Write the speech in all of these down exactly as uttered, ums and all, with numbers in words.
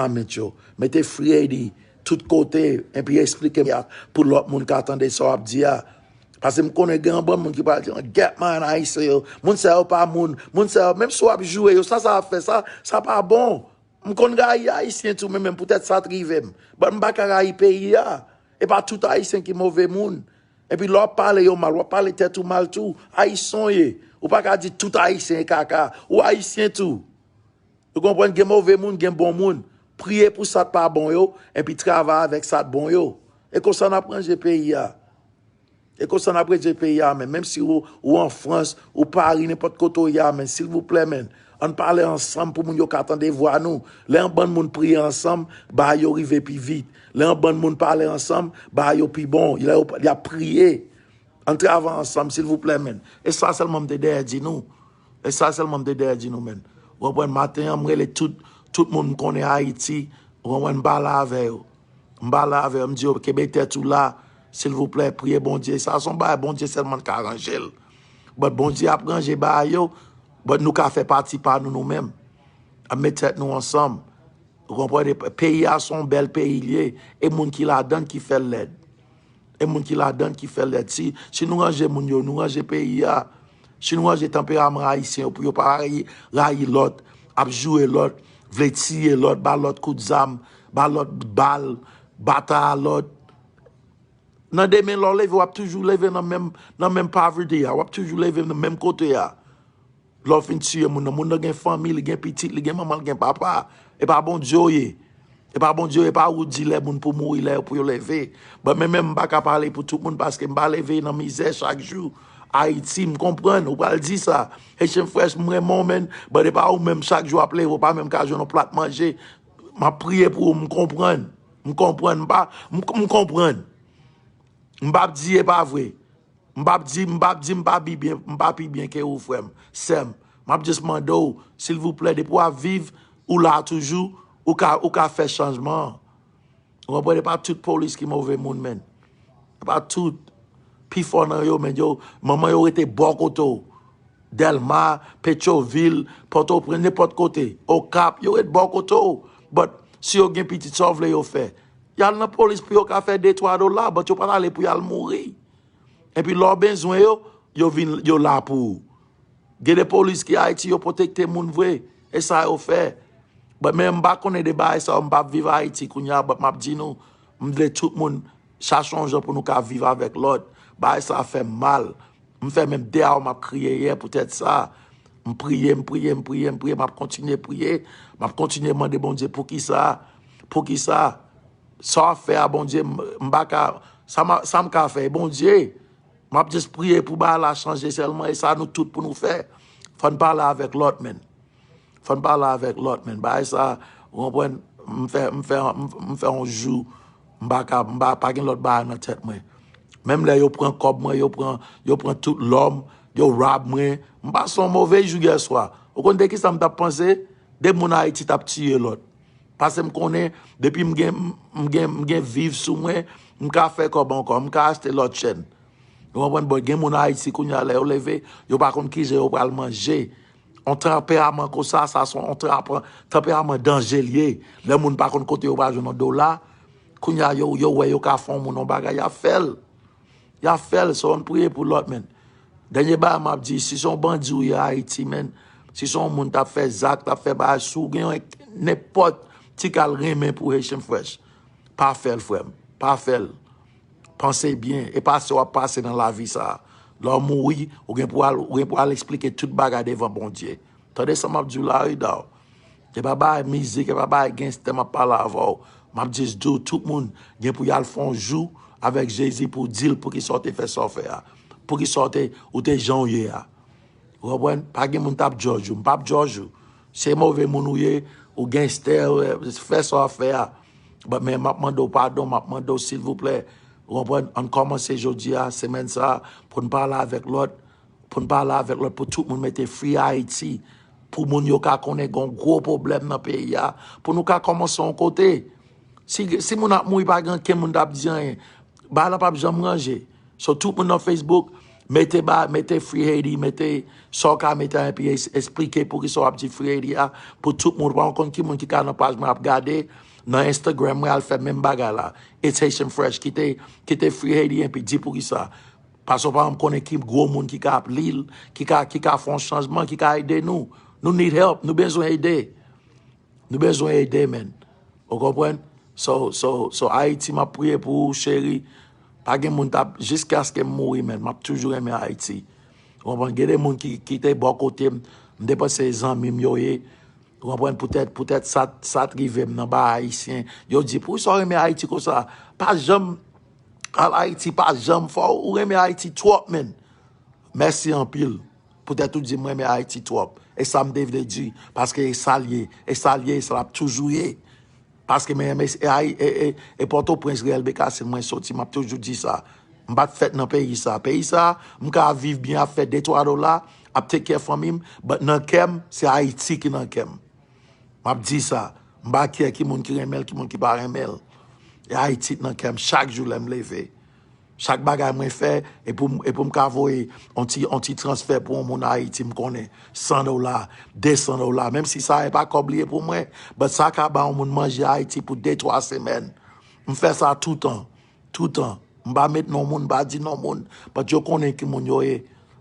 Amèt yo. Mete fredi tout kote, epi eksplike pou lòt moun ka tande sa w ap di a. Paske m konnen gen yon bann moun ki pral di, "Get man, Ayisyen yo, moun sa yo pa moun, moun sa yo, menm si w ap joure yo, sa sa ap fè, sa, sa pa bon." M konn rayi Ayisyen tou, men menm poutèt sa t rive m. But m pa ka rayi peyi a. E pa tout Ayisyen ki move moun. Epi lè w ap pale yo mal, w ap pale tèt ou mal tou. Ayisyen w ye. Ou pa ka di tout Ayisyen e kaka. Ou Ayisyen tou. Ou konprann, gen move moun, gen bon moun. Priye pou sa t pa bon yo, epi travay avèk sa t bon yo. E konsa n ap ranje peyi a. E konsa n ap ranje peyi a menm. Menm si ou, ou an Frans, ou Pari, nenpòt kote w ye a, men, silvouplè, men, ann pale ansanm pou moun yo ka tande vwa nou. Lè yon bann moun priye ansanm, bagay yo rive pi vit. Lè yon bann moun pale ansanm, bagay yo pi bon. Lè yo, y ap priye. Ann travay ansanm, silvouplè, men. E sa sèlman m te dèyè di nou. E sa sèlman m te dèyè di nou, men. Ou konprann, maten an, m rele tout, tout moun m konnen Ayiti. Ou konprann, m pale avè yo. M pale avè yo, m di yo, kenbe tèt ou la, silvouplè, priye Bondye. Sa se yon bagay Bondye sèlman ka ranje l. But Bondye ap ranje bagay yo, but nou ka fè pati pa nou, nou menm. Ap met tèt nou ansanm. Ou konprann? Peyi a se yon bèl peyi l ye. E moun ki ladan l ki fè l lèd. E moun ki ladan l ki fè l lèd. Si, si nou ranje moun yo, nou ranje peyi a. Si nou ranje tanperaman Ayisyen yo pou yo pa rayi, rayi lòt, ap joure lòt, vle tiye lòt, ba lòt kout zam, ba lòt bal, batay a lòt. Nan demen, lè w leve, w ap toujou leve nan menm, nan menm poverty a, w ap toujou leve nan menm kote a. Lè w fin tiye moun nan, moun nan gen fanmi, li gen pitit, li gen manman, li gen papa. E pa Bondye w ye. E pa Bondye w ye, e pa ou di lè moun pou mouri, lè yo pou yo leve. But men menm m pa ka pale pou tout moun paske m pa leve nan mizè chak jou. Ayiti, m konprann, ou pral di sa. Haitian Fresh, m renmen w, men, but e pa ou menm chak jou w ap leve, ou pa menm ka jwenn yon plat manje. M ap priye pou ou, m konprann. M konprann, m pa, m, m konprann. M p ap di e pa vre. M p ap di, m p ap di m pa pi byen, m pa pi byen ke ou, frè m, sè m. M ap just mande w, silvouplè, depi w ap viv, ou la toujou, ou ka, ou ka fè chanjman an. Ou konprann? E pa tout polis ki move moun, men. E pa tout. Pifò nan yo, men, yo, manman yo rete bò kote w. Dèlma, Petyovil, Pòtoprens, nenpòt kote. Okap, yo ret bò kote w. But, si yo gen pitit, sa w vle yo fè? Y al nan polis pou yo ka fè de twa dola, but yo pa t ale pou y al mouri. Epi lè w bezwen yo, yo vin, yo la pou ou. Gen de polis ki Ayiti, yo pwotekte moun vre. E sa yo fè. But men m pa konnen de bagay sa yo, m p ap viv Ayiti kounye a, but m ap di nou, m vle tout moun chache yon jan pou nou ka viv avèk lòt. Bagay sa fè m mal. M fè menm de awa m ap kriye yè poutèt sa. M priye, m priye, m priye, m priye, m ap kontinye priye. M ap kontinye mande Bondye poukisa, poukisa. Sa w ap fè a, Bondye, m, m pa ka, sa m, sa m ka fè, Bondye, m ap just priye pou bagay la chanje sèlman, e sa nou tout pou nou fè. Fò n pale avèk lòt, men. Fò n pale avèk lòt, men. Bagay sa, ou konprann, m fè, m fè, m, m fè yon jou, m pa ka, m pa, pa gen lòt bagay nan tèt mwen. Menm lè yo pran kòb mwen, yo pran, yo pran tout lò m, yo rob mwen, m pase yon move jou yè swa. Ou konn de kisa m t ap panse? De moun Ayiti t ap tiye lòt. Paske m konnen, depi m gen, m gen, m gen viv sou mwen, m ka fè kòb ankò, m ka achte lòt chèn. Ou konprann? Bon, gen moun Ayiti kounye a, lè yo leve, yo pa konn kijan yo pral manje. Yon tanperaman konsa, sa se yon tanperaman danje l ye. Lè moun pa konn kote yo pral jwenn yon dola, kounye a, yo, yo wè yo ka fè yon moun yon bagay, y ap fè l. Y ap fè l, so, ann priye pou lòt, men. Dènye bagay m ap di, si se yon bandi w ye Ayiti, men, si se yon moun t ap fè zak, t ap fè bagay, si w gen yon nenpòt ti kal renmen pou Haitian Fresh, pa fè l, frè m. Pa fè l. Panse byen, e pa sa w ap pase nan lavi sa a. Lè w mouri, ou gen pou al, ou gen pou al eksplike tout bagay devan Bondye. Tande sa m ap di w la, wi, Daw. E pa bagay mizik, e pa bagay genstè m ap pale avè w. M ap just di w, tout moun gen pou y al fè yon jou avèk Jezi pou w di l poukisa w te fè sa w fè a. Poukisa w te, ou te jan w ye a. Ou konprann? Pa gen moun t ap judge ou. M p ap judge ou. Se move moun ou ye, ou genstè, ou, eh, fè sa w ap fè a. But, men m ap mande w padon, m ap mande w silvouplè. Ou konprann? Ann kòmanse jodi a, semèn sa a, pou n pale avèk lòt, pou n pale avèk lòt, pou tout moun mete Free Haiti, pou moun yo ka konnen gen yon gwo pwoblèm nan peyi a, pou nou ka kòmanse yon kote. Si, si moun ap mouri, pa gen okenn moun t ap di anyen. Bagay la p ap janm ranje. So, tout moun nan Facebook, Mete ba, mete Free Haiti, mete sa w ka mete an, epi es- esplike poukisa w ap di Free Haiti a, pou tout moun. Pa konn ki moun ki ka nan paj mwen ap gade, nan Instagram mwen al fè menm bagay la. It's Haitian Fresh, kite, kite Free Haiti epi di poukisa. Paske w pa janm konnen ki gwo moun ki ka ap li l, ki ka, ki ka fè yon chanjman, ki ka ede nou. Nou need help, nou bezwen ede. Nou bezwen ede, man. Ou konprann? So, so, so Ayiti, m ap priye pou ou, cheri. Pa gen moun t ap, jiskaske m mouri, man. M ap toujou renmen Ayiti. Ou konprann? Gen de moun ki, ki te bò kote m, m te panse se zanmi m yo ye. Ou konprann? Poutèt, poutèt sa, sa t rive m nan ba Ayisyen. Yo di, poukisa w renmen Ayiti konsa? Pa janm al Ayiti, pa janm fò ou renmen Ayiti twòp, man. Mèsi anpil. Poutèt ou di m renmen Ayiti twòp. E sa m te vle di, paske e sa l ye, e sa l ye, e sa l ap toujou ye. Paske men, men, e, e, e, e Pòtoprens, Riyèl Bekasin, mwen soti, m ap toujou di sa. M pa t fèt nan peyi sa. Peyi sa, m ka ap viv byen, ap fè de twa dola, ap take care fanmi m, but nan kè m, se Ayiti ki nan kè m. M ap di sa. M pa care ki moun ki renmen l, ki moun ki pa renmen l. E Ayiti t nan kè m chak jou lè m leve. Chak bagay mwen fè, e pou, m- e pou m ka voye on ti, on ti transfè pou yon moun Ayiti, m konnen san dola, de san dola, menm si sa e pa kòb li ye pou mwen, but sa ka ba yon moun manje Ayiti pou de, twa semèn. M fè sa toutan, toutan. M pa met non moun, m pa di non moun, but yo konnen ki moun yo ye.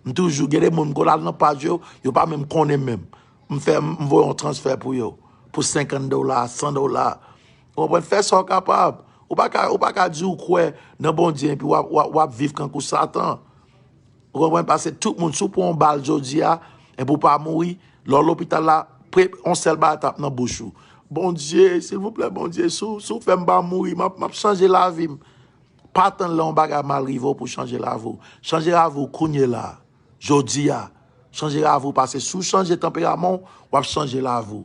M toujou, gen de moun, m konn al nan paj yo, yo pa menm konnen m menm. M fè, m voye yon transfè pou yo, pou senkant dola, san dola. Ou konprann? Fè sa w kapab. Ou pa ka, ou pa ka di ou kwè nan Bondye epi w ap, w ap, w ap viv kankou Satan. Ou konprann? Paske tout moun, si w pran yon bal jodi a, epi w pa mouri, lè w lopital la, pre, yon sèl bagay t ap nan bouch ou. Bondye, silvouplè, Bondye, si w, si w fè m pa mouri, m ap, m ap chanje lavi m. Pa tann lè yon bagay mal rive w pou chanje lavi w. Chanje lavi w kounye la. Jodi a, chanje lavi w, paske si w chanje tanperaman w, w ap chanje lavi w.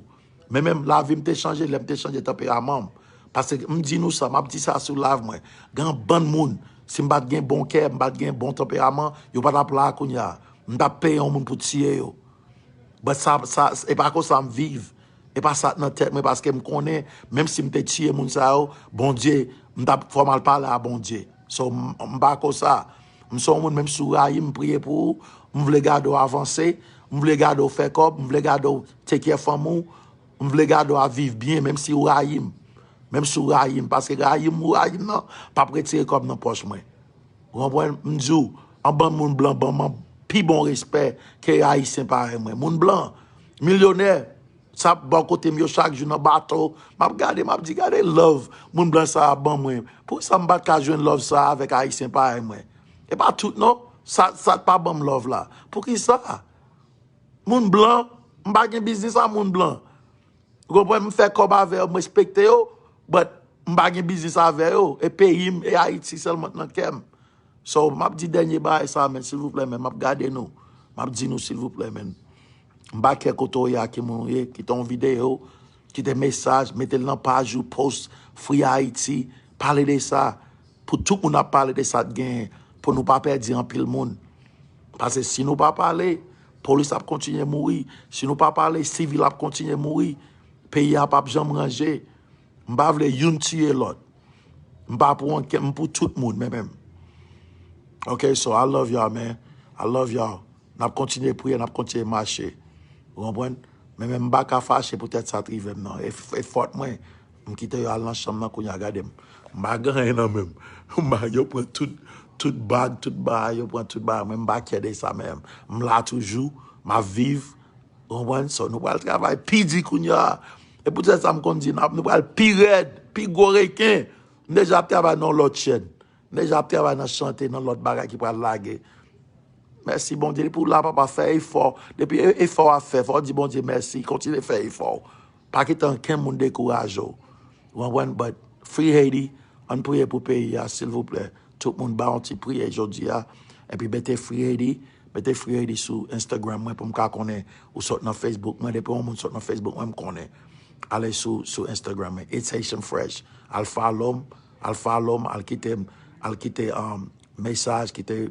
Men menm lavi m te chanje lè m te chanje tanperaman m. Paske m di nou sa, m ap di sa sou live mwen. Gen yon bann moun, si m pa t gen bon kè, m pa t gen bon tanperaman, yo pa t ap la kounye a. M t ap peye yon moun pou tiye yo. But sa, sa, e pa konsa m viv. E pa sa k nan tèt mwen, paske m konnen, menm si m te tiye moun sa yo, Bondye, m t ap fò m al pale a Bondye. So, m, m pa konsa. M se yon moun, menm si w rayi m, m priye pou ou. M vle gade w avanse. M vle gade w fè kòb. M vle gade w take care fanmi w. M vle gade w ap viv byen, menm si w rayi m. Menm si w rayi m. Paske rayi m ou rayi m nan, p ap retire kòb nan pòch mwen. Ou konprann? M di w, yon bann moun blan ban mwen pi bon respè ke Ayisyen parèy mwen. Moun blan, milyonè, sa bò kote m yo chak jou nan bato. M ap gade, m ap di, gade love moun blan sa a ban mwen. Poukisa m pa t ka jwenn love sa a avèk Ayisyen parèy mwen? E pa tout non. Sa, sa t pa ban m love la. Poukisa? Moun blan, m pa gen biznis a moun blan. Ou konprann? M fè kòb avè yo, m respekte yo, but m pa gen biznis avè yo. E peyi m, e Ayiti sèlman k nan kè m. So, m ap di dènye bagay sa, men, silvouplè, men, m ap gade nou. M ap di nou, silvouplè, men. M pa care kote w ye, a ki moun w ye, kite yon videyo, kite mesaj, mete l nan paj ou, post, Free Haiti, pale de sa. Pou tout moun ap pale de sa k genyen, pou nou pa pèdi anpil moun. Paske si nou pa pale, polis ap kontinye mouri. Si nou pa pale, sivil ap kontinye mouri. Peyi a p ap janm ranje. M pa vle youn tiye lòt. M pa pou ankenn, m pou tout moun, men menm. Ok, so I love y'all, man. I love y'all. N ap kontinye priye, n ap kontinye mache. Ou konprann? Men menm m pa ka fache poutèt sa t rive m nan. E, e fòt mwen, m kite yo al nan chanm nan kounye a, gade m. M pa gen anyen nan men m. M pa, yo pran tout, tout bag, tout bagay, yo pran tout bagay. Mwen, m pa care de sa menm. M la toujou, m ap viv. Ou konprann? So, nou pral travay pi di kounye a. E poutèt sa m konn di, n ap, nou pral pi rèd, pi gwo reken. M deja ap travay nan yon lòt chèn. M deja ap travay nan chante, nan lòt bagay ki pral lage. Mèsi Bondye, depi w la, papa, fè efò. Depi e- efò w ap fè, fò w di Bondye mèsi, kontinye fè efò w. Pa kite ankenn moun dekouraje w. Ou konprann? But Free Haiti, ann priye pou peyi a, silvouplè. Tout moun ba yon ti priyè jodi a. Epi mete Free Haiti, mete Free Haiti sou Instagram mwen pou m ka konnen ou sot nan Facebook mwen. Depi yon moun sot nan Facebook mwen, m konnen. Ale sou, sou Instagram mwen. It's Haitian Fresh. Al follow m, al follow m, al kite m, al kite um, mesaj, kite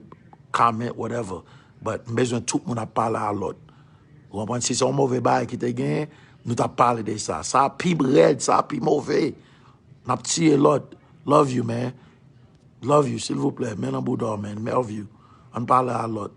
comment, whatever. But m bezwen tout moun ap pale a lòt. Ou konprann? Si se yon move bagay ki te genyen, nou t ap pale de sa. Sa pi rèd, sa pi move. N ap tiye lòt. Love you, man. Love you, silvouplè. Men nan bouda w, man. Love you. Ann pale a lòt.